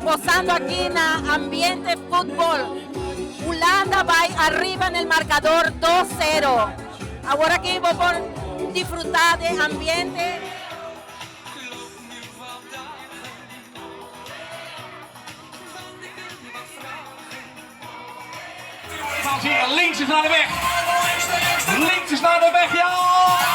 Gozando aki na ambiente futbol. Hulanda bay ariba na e marcador 2-0. Awor aki bo por disfruta di ambiente. Ik loop nu al dagen, want ik wil je wat vragen. Links is naar de weg. Links is naar de weg, ja!